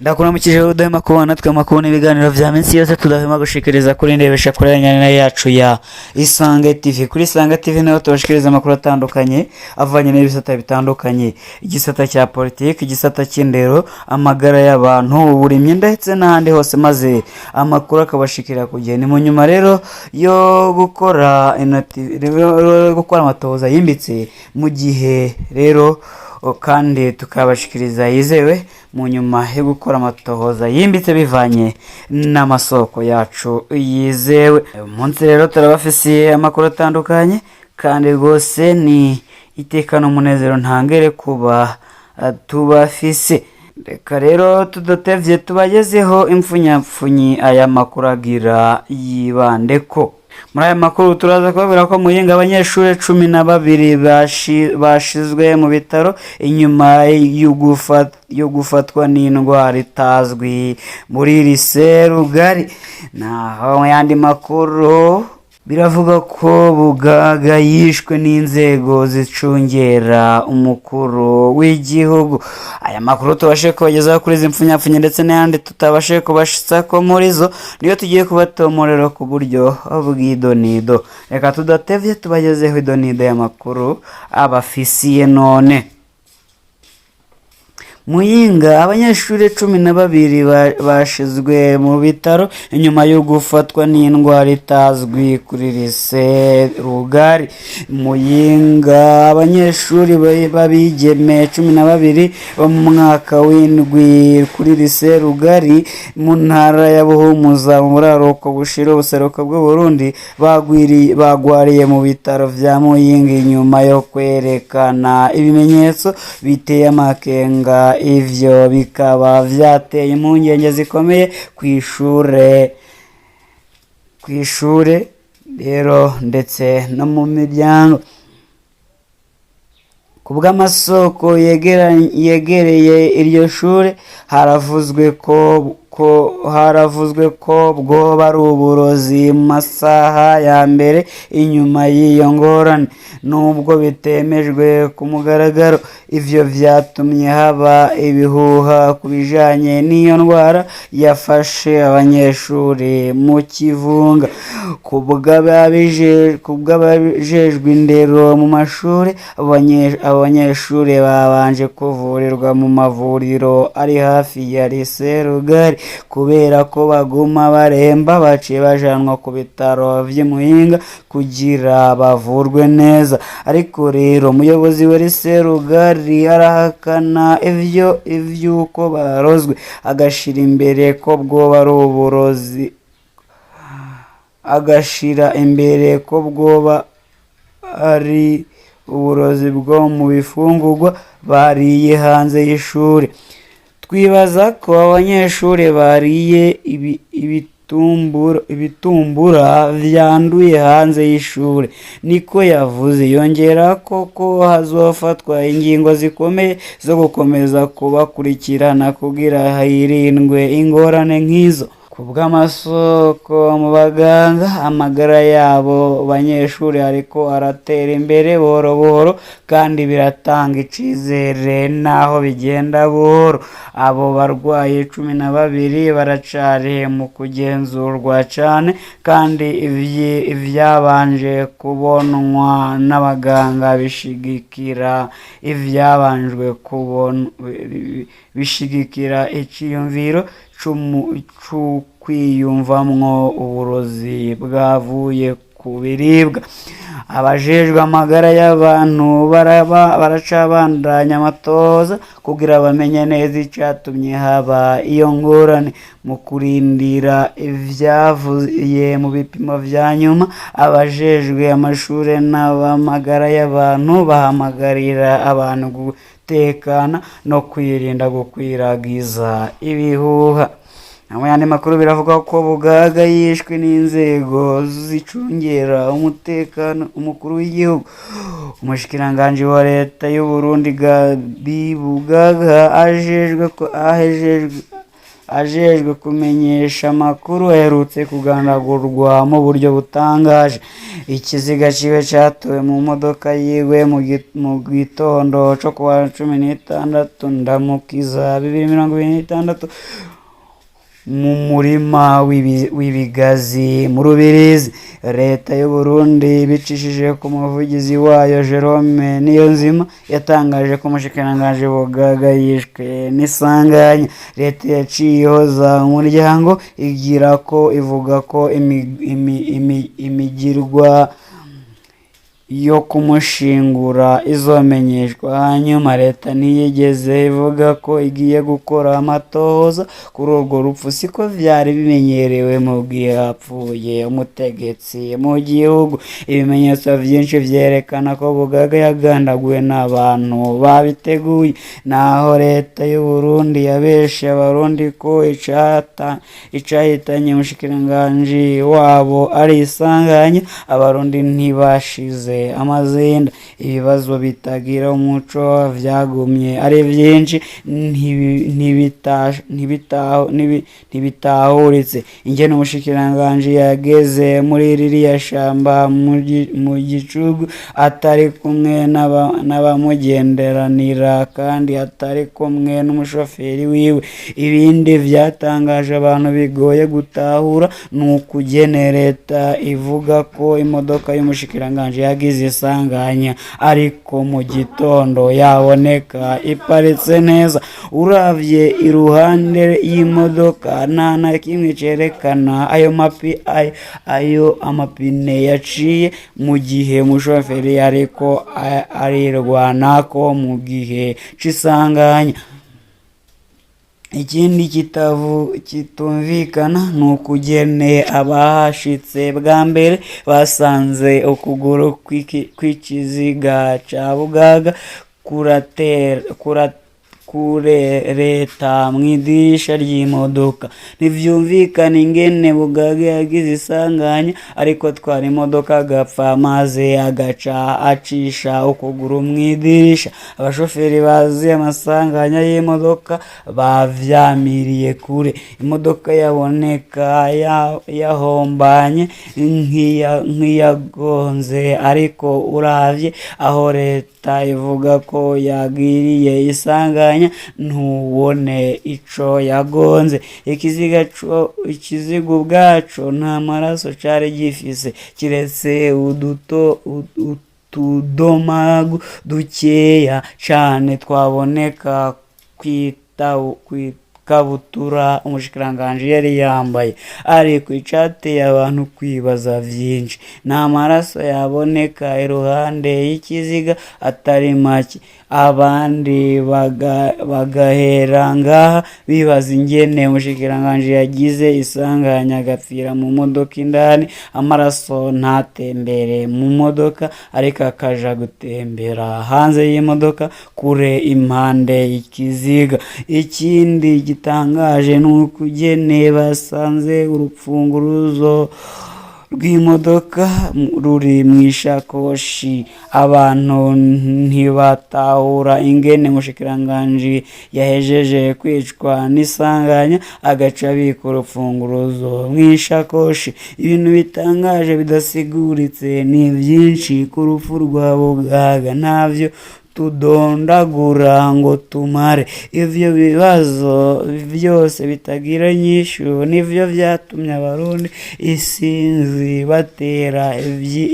Ndakuramukije udahema kubona natwe amakuru n'ibiganiro vya minsi yose tudahema gushikiriza kuri ndebesha kuri nyana yacu ya Isange TV. Kuri Isange TV niho tubashikiriza amakuru atandukanye avanye n'ibisata bitandukanye, igisata cya politiki, igisata cy'indero, amagara y'abantu, uburimyi ndetse n'ahandi hose, maze amakuru akabashikira ku gihe. Ni mu nyuma rero yo gukora yo gukora amatohoza yimbitse, mu gihe rero kandi tukabashikiriza yizewe mu nyuma yo gukora amatohoza yimbitse bivanye n'amasoko yacu yizewe. Uyu munsi rero turabafisiye amakuru atandukanye, kandi rwose ni iteka n'umunezero ntangere kuba tubafise. Reka rero tudatevye tubagezeho impfunyapfunyi aya makuru agira yibandeko. Muri aya makuru turaza kubabwira ko Muyinga abanyeshuri 12 bashizwe mu bitaro inyuma yo gufatwa n'indwara itazwi muri lycée Rugari. Naho mu yandi makuru biravuga ko Bugaga yishwe n'inzego zicungera umukuru w'igihugu. Aya makuru tubashe kubagezaho kuri izi mpfunyapfunya ndetse n'ayandi tutabashe kubashitsa ko muri zo niyo tugiye kubatomorera ku buryo bw'idonido. Reka tudatevye tubagezeho idonido y'amakuru abafisiye none. Muyinga abanyeshuri 12 bashizwe mu bitaro inyuma yo gufatwa n'indwara itazwi kuri lycée Rugari. Muyinga abanyeshuri b'abigeme 12 bo mu mwaka w'indwi kuri lycée Rugari mu ntara ya Buhumuza mu buraruko bushira ubuseruko bw'u Burundi bagwariye mu bitaro vya Muyinga inyuma yo kwerekana ibimenyetso biteye amakenga. Ivyo bikaba vyateye impungenge zikomeye kw'ishure rero ndetse no mu miryango. Ku bw'amasoko yegereye iryo shure, haravuzwe ko bwoba ari uburozi mu masaha ya mbere inyuma y'iyo ngorane, nubwo bitemejwe ku mugaragaro. Ivyo vyatumye haba ibihuha ku bijanye n'iyo ndwara yafashe abanyeshuri mu kivunga. Ku bw'abajejwe indero mu mashuri, abo banyeshuri babanje kuvurirwa mu mavuriro ari hafi ya lycée Rugari. Kubera ko baguma baremba, baciye bajanwa ku bitaro vy'i Muyinga kugira bavurwe neza. Ariko rero umuyobozi wa lycée Rugari arahakana ivyo ivy'uko barozwe, agashira imbere ko bwoba ari uburozi, agashira imbere ko bwoba ari uburozi bwo mu bifungurwa bariye hanze y'ishuri. Twibaza ko abanyeshuri bariye ibitumbura vyanduye hanze y'ishure, niko yavuze. Yongera ko hazofatwa ingingo zikomeye zo gukomeza kubakurikirana kugira hirindwe ingorane nk'izo. Ku bw'amasoko mu baganga, amagara y'abo banyeshuri ariko aratera imbere buhoro buhoro kandi biratanga icizere naho bigenda buhoro. Abo barwayi 12 baracari mu kugenzurwa cane, kandi ivyabanje kubonwa n'abaganga bishigikira ivyabanjwe kubon bishigikira iciyumviro c'ukwiyumvamwo uburozi bwavuye ku biribwa. Abajejwe amagara y'abantu baracabandanya amatohoza kugira bamenye neza icatumye haba iyo ngorane. Mu kurindira ivyavuye mu bipimo vya nyuma, abajejwe amashure n'abamagara y'abantu bahamagarira abantu gutekana no kwirinda gukwiragiza ibihuha. Mu yandi makuru biravuga ko Bugaga yishwe n'inzego zicungera umutekano umukuru w'igihugu. Umushikiranganji wa leta y'u Burundi Gabi Bugaga ajejwe ko ahejejwe Ajejwe kumenyesha amakuru aherutse kugandagurwa mu buryo butangaje. Ikiziga ciwe catowe mu modoka yiwe mu gitondo co kuwa 16 Ndamukiza 2026 mu murima w'ibigazi mu Rubirizi. Leta y'u Burundi ibicishije ku muvugizi wayo Jerome Niyonzima yatangaje ko umushikiranganji Bugaga yishwe n'isanganya. Leta yaciye ihoza umuryango, igira ko ivuga ko imigirwa yo kumushingura izomenyeshwa hanyuma. Leta ntiyigeze ivuga ko igiye gukora amatohoza kuri urwo rupfu, siko vyari bimenyerewe mu gihe hapfuye umutegetsi mu gihugu. Ibimenyetso vyinshi vyerekana ko Bugaga yagandaguwe n'abantu babiteguye, naho leta y'u Burundi yabeshe abarundi ko icahitanye umushikiranganji wabo ari isanganya. Abarundi ntibashize amazinda. Ibibazo bitagira umuco vyagumye ari vyinshi, ntibitahuritse ingene umushikiranganji yageze muri ririya shamba mu gicugu atari kumwe n'abamugenderanira kandi atari kumwe n'umushoferi wiwe. Ibindi vyatangaje abantu bigoye gutahura ni ukugene leta ivuga ko imodoka y'umushikiranganji yagize isanganya, ariko mu gitondo yaboneka iparitse neza. Uravye iruhande y'imodoka nta na kimwe cerekana ayo amapine yaciye mu gihe umushoferi yariko arirwanako mu gihe c'isanganya. Ikindi kitumvikana ni ukugene abahashitse bwa mbere basanze ukuguru kw'ikiziga ca Bugaga kurereta mw'idirisha ry'imodoka. Ntivyumvikana ingene Bugaga yagize isanganya ariko atwara imodoka agapfa, maze agaca acisha ukuguru mw'idirisha. Abashoferi bazi amasanganya y'imodoka bavyamiriye kure. Imodoka yaboneka yahombanye nk'iyagonze, ariko uravye aho leta ivuga ko yagiriye isanganya ntubone ico yagonze. Ikiziga ubwaco nta maraso cari gifise, kiretse utudomagu dukeya cane twaboneka kw'ikabutura umushikiranganji yari yambaye. Ariko icateye abantu kwibaza vyinshi, nta maraso yaboneka iruhande y'ikiziga atari make. Abandi bagahera ngaha bibaza ingene umushikiranganji yagize isanganya agapfira mu modoka indani, amaraso ntatembere mu modoka ariko akaja gutembera hanze y'imodoka kure impande y'ikiziga. Ikindi gitangaje ni ukugene basanze urupfunguruzo rw'imodoka ruri mw'ishakoshi. Abantu ntibatahura ingene umushikiranganji yahejeje kwicwa n'isanganya agaca abika urupfunguruzo mw'ishakoshi. Ibintu bitangaje bidasiguritse ni vyinshi ku rupfu rwa Bugaga, ntavyo tudondagura ngo tumare. Ivyo bibazo vyose bitagira inyishu nivyo vyatumye abarundi isinzi batera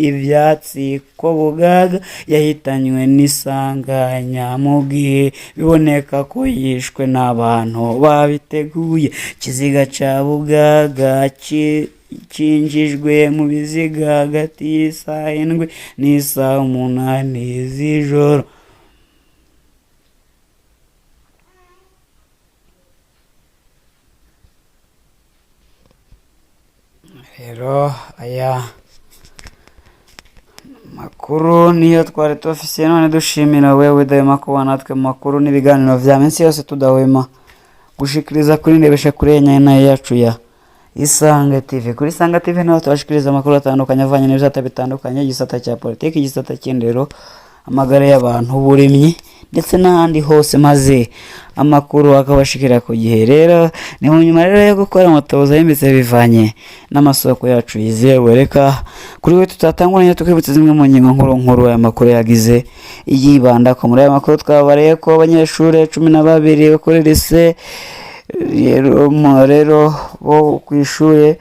ivyatsi ko Bugaga yahitanywe n'isanganya, mu gihe biboneka ko yishwe n'abantu babiteguye. Ikiziga ca Bugaga cinjijwe mu biziga hagati y'isaha 7 n'isaha 8 z'ijoro. Rero aya makuru niyo twari tubafisiye none, dushimira wewe udahwema kuba natwe mu makuru n'ibiganiro vya minsi yose tudahwema gushikiriza kuri ndebesha kure nyene yacu ya Isange TV. Kuri Isange TV niho tubashikiriza amakuru atandukanye avanye n'ibisata bitandukanye, igisata cya politiki, igisata cy'indero, amagara y'abantu, uburimyi ndetse n'ahandi hose, maze amakuru akabashikira ku gihe. Rero ni mu nyuma rero yo gukora amatohoza yimbitse bivanye n'amasoko yacu yizewe. Reka kuri we tutatanguranye tukwibutsa zimwe mu ngingo nkuru nkuru aya makuru yagize yibanda ko. Muri aya makuru twabariye ko abanyeshuri 12 bo kuri lycée rero bo ku ishuri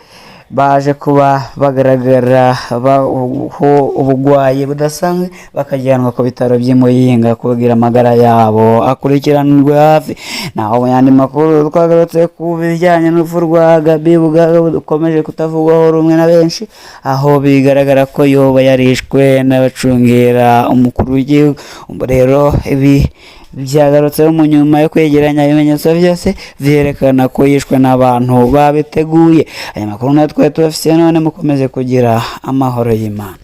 baje kuba bagaragara ho ubugwayi budasanzwe, bakajyanwa ku bitaro by'i Muyinga kugira amagara yabo akurikiranirwe hafi. Naho mu yandi makuru twagarutse ku bijyanye n'urupfu rwa Gabi Bugaga bukomeje kutavugwaho rumwe na benshi, aho bigaragara ko yoba yarishwe n'abacungera umukuru w'igihugu. Rero ibi byagarutseho mu nyuma yo kwegeranya ibimenyetso byose vyerekana ko yishwe n'abantu babiteguye. Aya makuru natwe twari tubafitiye none, mukomeze kugira amahoro y'Imana.